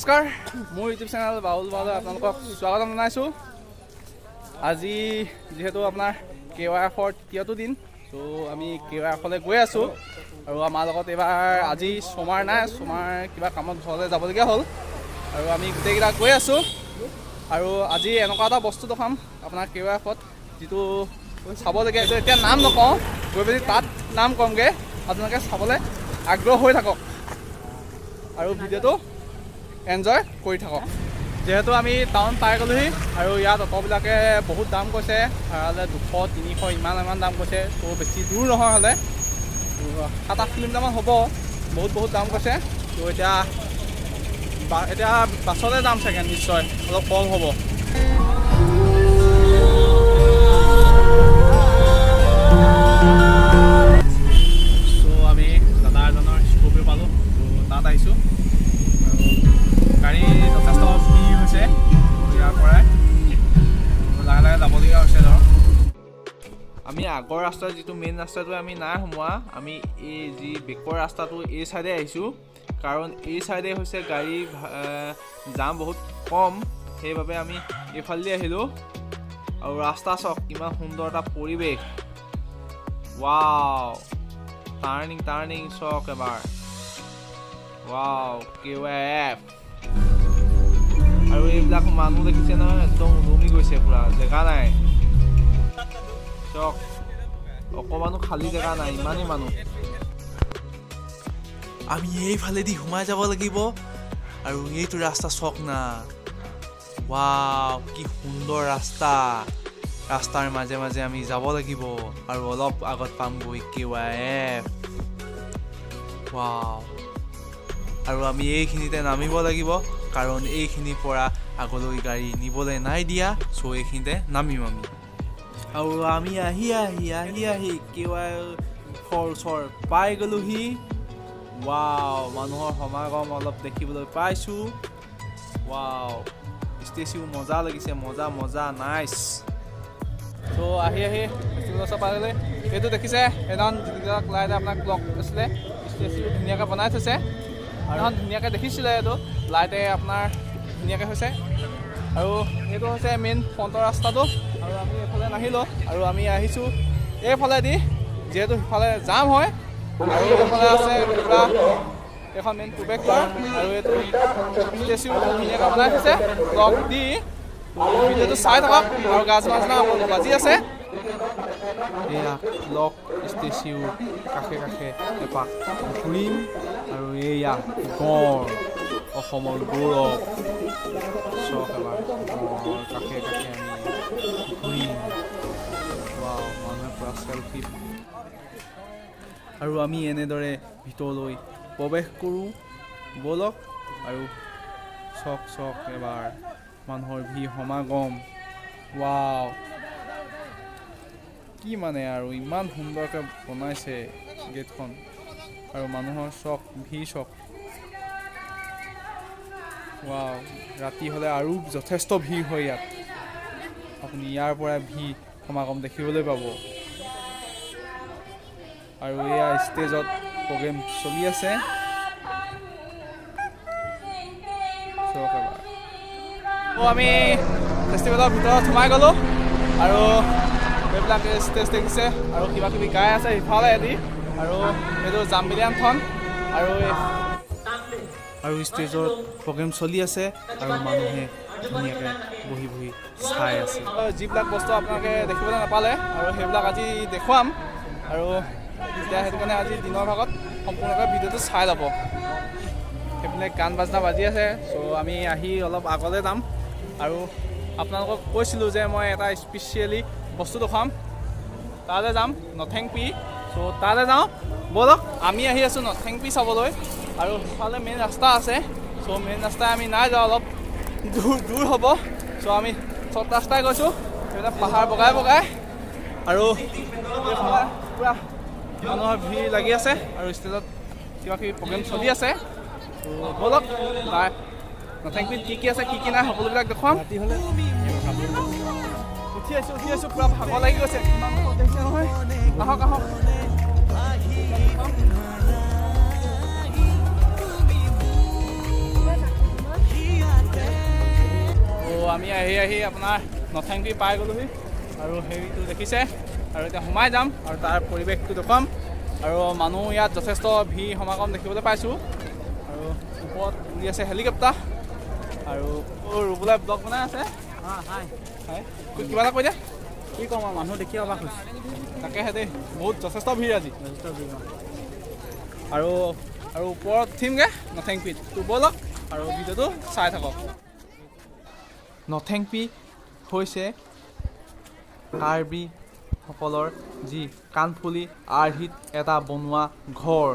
নমস্কাৰ, মোৰ YouTube channel বাউল বাউলে আপোনালোকক স্বাগতম জনাইছোঁ। আজি যিহেতু আপোনাৰ কেৱাইএফৰ তৃতীয়টো দিন, ত' আমি কেৱাইএফলৈ গৈ আছোঁ। আৰু আমাৰ লগত এইবাৰ আজি সোমাৰ নাই, সোমাৰ কিবা কামত ঘৰলৈ যাবলগীয়া হ'ল। আৰু আমি গোটেইকেইটা গৈ আছোঁ। আৰু আজি এনেকুৱা এটা বস্তু দেখাম আপোনাৰ কেৱাইএফত, যিটো চাবলগীয়া। এইটো এতিয়া নাম নকওঁ, গৈ পিনি তাত নাম ক'মগৈ। আপোনালোকে চাবলৈ আগ্ৰহ হৈ থাকক আৰু ভিডিঅ'টো এনজয় কৰি থাকক। যিহেতু আমি টাউন পাই গ'লোহি আৰু ইয়াত অট'বিলাকে বহুত দাম কৈছে ভাড়ালৈ, 200, 300 ইমান ইমান দাম কৈছে। ত' বেছি দূৰ নহয়, হ'লে 7-8 কিলোমিটাৰমান হ'ব, বহুত বহুত দাম কৈছে। ত' এতিয়া এতিয়া বাছতে যাম চাগে, নিশ্চয় অলপ কম হ'ব। চ' আমি দাদা এজনৰ স্কৰপিঅ' পালোঁ, ত' তাত আহিছোঁ। আৰু গাড়ী যথেষ্ট ভিৰ হৈছে ইয়াৰ পৰাই লাহে লাহে যাবলগীয়া হৈছে। ধৰক আমি আগৰ ৰাস্তা যিটো মেইন ৰাস্তাটো আমি নাই সোমোৱা, আমি এই যি বেকৰ ৰাস্তাটো এই চাইডে আহিছোঁ, কাৰণ এই চাইডে হৈছে গাড়ী জাম বহুত কম। সেইবাবে আমি এইফালেদি আহিলোঁ। আৰু ৰাস্তা চাওক, কিমান সুন্দৰ এটা পৰিৱেশ। ৱাও, টাৰ্ণিং টাৰ্ণিং চাওক এবাৰ। ৱাও, কেৱাইএফ। আৰু এইবিলাক মানুহ দেখিছে নহয়, একদম ওলমি গৈছে পুৰা, জেগা নাই। চাওক, অকণমানো খালী জেগা নাই, ইমানেই মানুহ। আমি এইফালেদি সোমাই যাব লাগিব। আৰু এইটো ৰাস্তা চাওক না, ৱাও, কি সুন্দৰ ৰাস্তা। ৰাস্তাৰ মাজে মাজে আমি যাব লাগিব আৰু অলপ আগত পামগৈ কেৱাইএফ। ৱাও, আৰু আমি এইখিনিতে নামিব লাগিব, কাৰণ এইখিনিৰ পৰা আগলৈ গাড়ী নিবলৈ নাই দিয়া। চ' এইখিনিতে নামিম আমি। আৰু আমি আহি আহি আহি আহি কেৱাইএফৰ ওচৰ পাই গ'লোহি। ৱাও, মানুহৰ সমাগম অলপ দেখিবলৈ পাইছোঁ। ৱাও, ষ্টেচিউ মজা লাগিছে, মজা মজা, নাইচ। ত' আহি আহি ফেষ্টিভেলৰ ওচৰ পাই গ'লে। এইটো দেখিছে, সেইদিনাখন যিবিলাক লাইট আপোনাৰ ক্লক আছিলে, ষ্টেচিউ ধুনীয়াকৈ বনাই থৈছে। আৰু এখন ধুনীয়াকৈ দেখিছিলে, এইটো লাইটে আপোনাৰ ধুনীয়াকৈ হৈছে। আৰু এইটো হৈছে মেইন ফ্ৰণ্টৰ ৰাস্তাটো। আৰু আমি এইফালে নাহিলোঁ আৰু আমি আহিছোঁ এইফালেদি, যিহেতু সিফালে জাম হয়। আৰু এইফালে আছে পূৰা এইখন মেইন প্ৰৱেশদ্বাৰ। আৰু এইটো ষ্টেচিউ ধুনীয়াকৈ বনাই থৈছে ক্লক দি। ভিডিঅ'টো চাই থাকক। আৰু গান বাজনা বাজি আছে। এয়া ক্লক ষ্টেচিউৰ কাষে কাষে এপাক ঘূৰিম। আৰু এয়া গড়, অসমৰ গৌৰৱ। চাওক এবাৰ, গড় কাষে কাষে আমি ঘূৰিম। ৱাও, মানুহে পূৰা চেলফি। আৰু আমি এনেদৰে ভিতৰলৈ প্ৰৱেশ কৰোঁ ব'লক। আৰু চাওক চাওক এবাৰ মানুহৰ ভিৰ সমাগম। ৱাও, কি মানে আৰু ইমান সুন্দৰকৈ বনাইছে গেটখন। আৰু মানুহৰ চক ভিৰ চক। ৱাও, ৰাতি হ'লে আৰু যথেষ্ট ভিৰ হয় ইয়াত। আপুনি ইয়াৰ পৰাই ভিৰ সমাগম দেখিবলৈ পাব। আৰু এয়া ষ্টেজত প্ৰগ্ৰেম চলি আছে। চাওক এবাৰ। ত' আমি ফেষ্টিভেলৰ ভিতৰত সোমাই গ'লোঁ। আৰু এইবিলাক ষ্টেজ দেখিছে আৰু কিবা কিবি গাই আছে সিফালেদি। আৰু এইটো জাম্বিলিয়ানখন আৰু আৰু ষ্টেজত প্ৰগ্ৰেম চলি আছে আৰু মানুহে ধুনীয়াকৈ বহি বহি চাই আছে। যিবিলাক বস্তু আপোনালোকে দেখিবলৈ নাপালে আৰু সেইবিলাক আজি দেখুৱাম। আৰু এতিয়া সেইটো কাৰণে আজি দিনৰ ভাগত সম্পূৰ্ণকৈ ভিডিঅ'টো চাই ল'ব। সেইপিনে গান বাজনা বাজি আছে। চ' আমি আহি অলপ আগলৈ যাম। আৰু আপোনালোকক কৈছিলোঁ যে মই এটা স্পেচিয়েলি বস্তু দেখুৱাম, তালৈ যাম, নথেংপি। চ' তালৈ যাওঁ ব'লক। আমি আহি আছোঁ নথেংপি চাবলৈ। আৰু সিফালে মেইন ৰাস্তা আছে। চ' মেইন ৰাস্তাই আমি নাই যোৱা, অলপ দূৰ দূৰ হ'ব। চ' আমি চব ৰাস্তাই গৈছোঁ, সেইবিলাক পাহাৰ বগাই বগাই। আৰু এইফালে পূৰা মানুহৰ ভিৰ লাগি আছে আৰু ষ্টেজত কিবা কিবি প্ৰগ্ৰেম চলি আছে। ত' ব'লক, নথেংপিত কি কি আছে, কি কি নাই, সকলোবিলাক দেখুৱাম। উঠি আছোঁ, উঠি আছোঁ, পূৰা ভাগৰ লাগি গৈছে। কিমান ওপৰত দেখিছে নহয়। আহক আহক। আহি আহি আপোনাৰ নথেংপি পাই গ'লোহি আৰু হেৰিটো দেখিছে আৰু এতিয়া সোমাই যাম আৰু তাৰ পৰিৱেশটো দেখুৱাম। আৰু মানুহ ইয়াত যথেষ্ট ভিৰ সমাগম দেখিবলৈ পাইছোঁ। আৰু ওপৰত উৰি আছে হেলিকপ্টাৰ। আৰু ৰুবুলাই ব্লগ বনাই আছে। কিবা এটা কৈ দিয়া। কি ক'ম আৰু, মানুহ দেখি অবাক হৈছে। তাকেহে দেই, বহুত যথেষ্ট ভিৰ আজি। আৰু আৰু ওপৰত উঠিমগৈ নথেংপিত, তো ব'লক আৰু ভিডিঅ'টো চাই থাকক। নথেংপি হৈছে কাৰ্বিসকলৰ যি কাণফুলি আৰ্হিত এটা বনোৱা ঘৰ।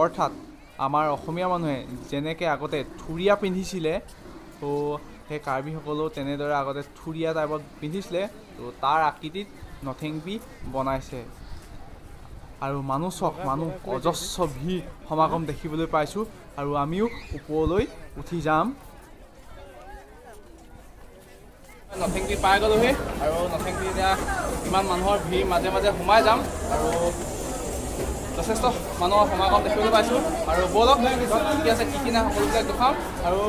অৰ্থাৎ আমাৰ অসমীয়া মানুহে যেনেকৈ আগতে থুৰীয়া পিন্ধিছিলে, তো সেই কাৰ্বিসকলেও তেনেদৰে আগতে থুৰীয়া টাইপত পিন্ধিছিলে। তো তাৰ আকৃতিত নথেংপি বনাইছে। আৰু মানুহ চাওক, মানুহ অজস্ৰ ভিৰ সমাগম দেখিবলৈ পাইছোঁ। আৰু আমিও ওপৰলৈ উঠি যাম। নথেংপি পাই গ'লোহি আৰু নথেংপি এতিয়া ইমান মানুহৰ ভিৰ মাজে মাজে সোমাই যাম আৰু যথেষ্ট মানুহৰ সমাগম দেখিবলৈ পাইছোঁ। আৰু ব'লক কি কি আছে কি কি নাই সকলোবিলাক দেখুৱাম। আৰু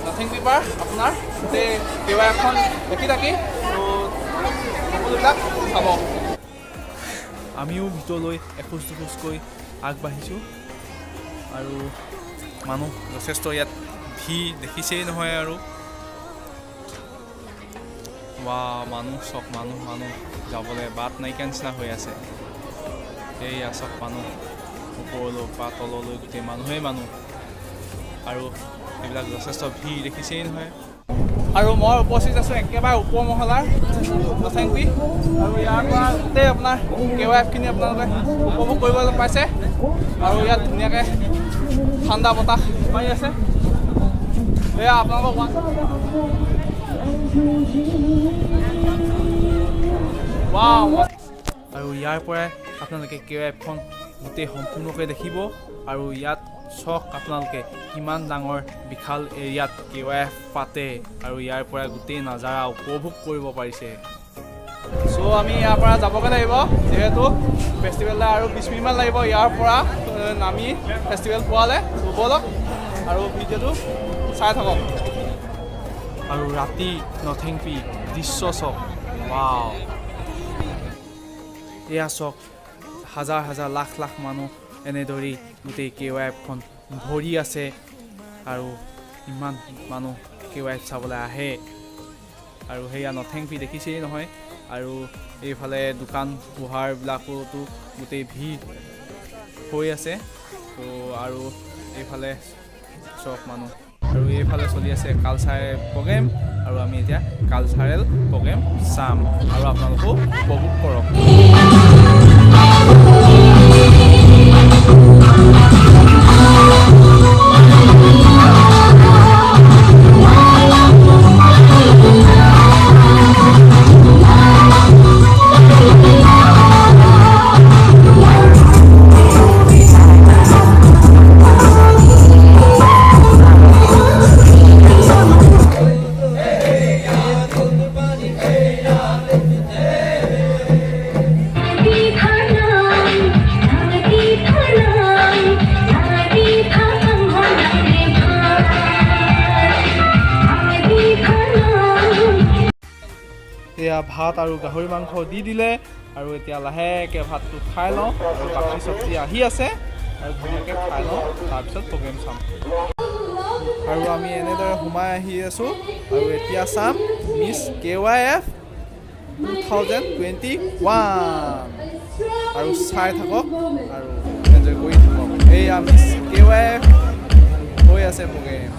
নথেংপিৰ পৰা আপোনাৰ গোটেই কেইবা এখন দেখি থাকি তো সকলোবিলাক চাব। আমিও ভিতৰলৈ এখোজ দুখোজকৈ আগবাঢ়িছোঁ। আৰু মানুহ যথেষ্ট ইয়াত ভিৰ দেখিছেই নহয়। আৰু ৱা, মানুহ চব মানুহ মানুহ যাবলৈ বাট নাইকিয়া নিচিনা হৈ আছে। এইয়া চব মানুহ ওপৰলৈ বা তললৈ গোটেই মানুহেই মানুহ। আৰু এইবিলাক যথেষ্ট ভিৰ দেখিছেই নহয়। আৰু মই উপস্থিত আছোঁ একেবাৰে ওপৰ মহলাৰ নথেংপি। আৰু ইয়াৰ পৰা গোটেই আপোনাৰ কে ৱাই এফখিনি আপোনালোকে উপভোগ কৰিবলৈ পাইছে। আৰু ইয়াত ধুনীয়াকৈ ঠাণ্ডা বতাহ মাৰি আছে। এয়া আপোনালোকক আৰু ইয়াৰ পৰাই আপোনালোকে কে ৱাই এফখন গোটেই সম্পূৰ্ণকৈ দেখিব। আৰু ইয়াত চাওক আপোনালোকে কিমান ডাঙৰ বিশাল এৰিয়াত কে ৱাই এফ পাতে। আৰু ইয়াৰ পৰা গোটেই নাজাৰা উপভোগ কৰিব পাৰিছে। চ' আমি ইয়াৰ পৰা যাবগৈ লাগিব, যিহেতু ফেষ্টিভেললৈ আৰু 20 মিনিটমান লাগিব ইয়াৰ পৰা নামি ফেষ্টিভেল পোৱালে। ব'লক আৰু ভিডিঅ'টো চাই থাকক। আৰু ৰাতি নথেংপি দৃশ্য চাওক, ৱাও। এয়া চাওক, হাজাৰ হাজাৰ লাখ লাখ মানুহ এনেদৰেই গোটেই কে ৱাই এফখন ভৰি আছে। আৰু ইমান মানুহ কে ৱাই এফ চাবলৈ আহে। আৰু সেয়া নথেংপি দেখিছেই নহয়। আৰু এইফালে দোকান পোহাৰবিলাকতো গোটেই ভিৰ হৈ আছে। তো আৰু এইফালে চব মানুহ। আৰু এইফালে চলি আছে কালচাৰেল প্ৰগ্ৰেম। আৰু আমি এতিয়া কালচাৰেল প্ৰগ্ৰেম চাম আৰু আপোনালোকেও উপভোগ কৰক। এয়া ভাত আৰু গাহৰি মাংস দি দিলে। আৰু এতিয়া লাহেকৈ ভাতটো খাই লওঁ। আৰু বাকী চব্জি আহি আছে আৰু ধুনীয়াকৈ খাই লওঁ, তাৰপিছত প্ৰগ্ৰেম চাম। আৰু আমি এনেদৰে সোমাই আহি আছোঁ। আৰু এতিয়া চাম Miss K Y F 2021। আৰু চাই থাকক আৰু এনজয় কৰি থাকক। এইয়া মিছ কে ৱাই এফ হৈ আছে programme.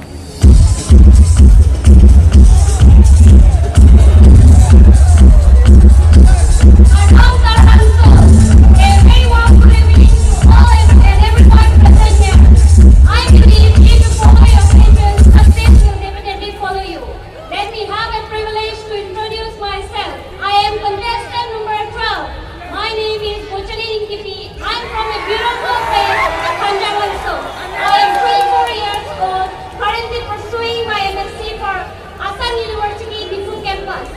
Let me have a privilege to introduce myself. I am contestant number 12. My name is Bochali Ringkipi. I am from a beautiful place, Panjabanso. I am 24 years old, currently pursuing my MSc for Assam University Diphu campus.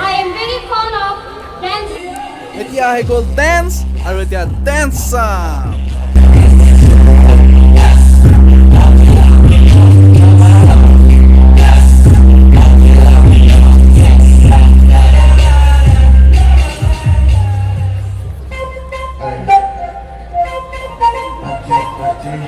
I am very fond of dancing. এতিয়া আহি গ'ল dance. আৰু এতিয়া dance চাম। আৰু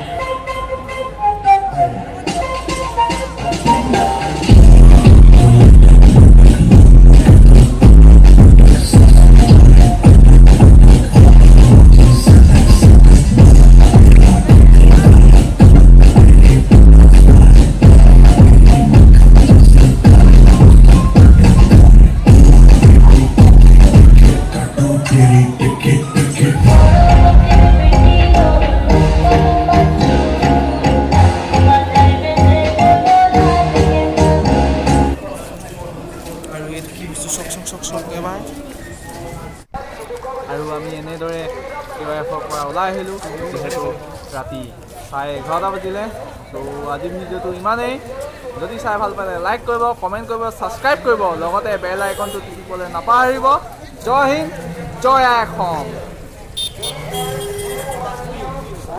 এইটো কি বস্তু, চক চক চক চক এবাৰ। আৰু আমি এনেদৰে কেৱাইএফৰ পৰা ওলাই আহিলোঁ, যিহেতু ৰাতি 11:30 বাজিলে। চ' আজিৰ ভিডিঅ'টো ইমানেই। যদি চাই ভাল পালে লাইক কৰিব, কমেণ্ট কৰিব, ছাবস্ক্ৰাইব কৰিব, লগতে বেল আইকনটো টিপিবলৈ নাপাহৰিব। জয় হিন্দ, জয় আই অসম।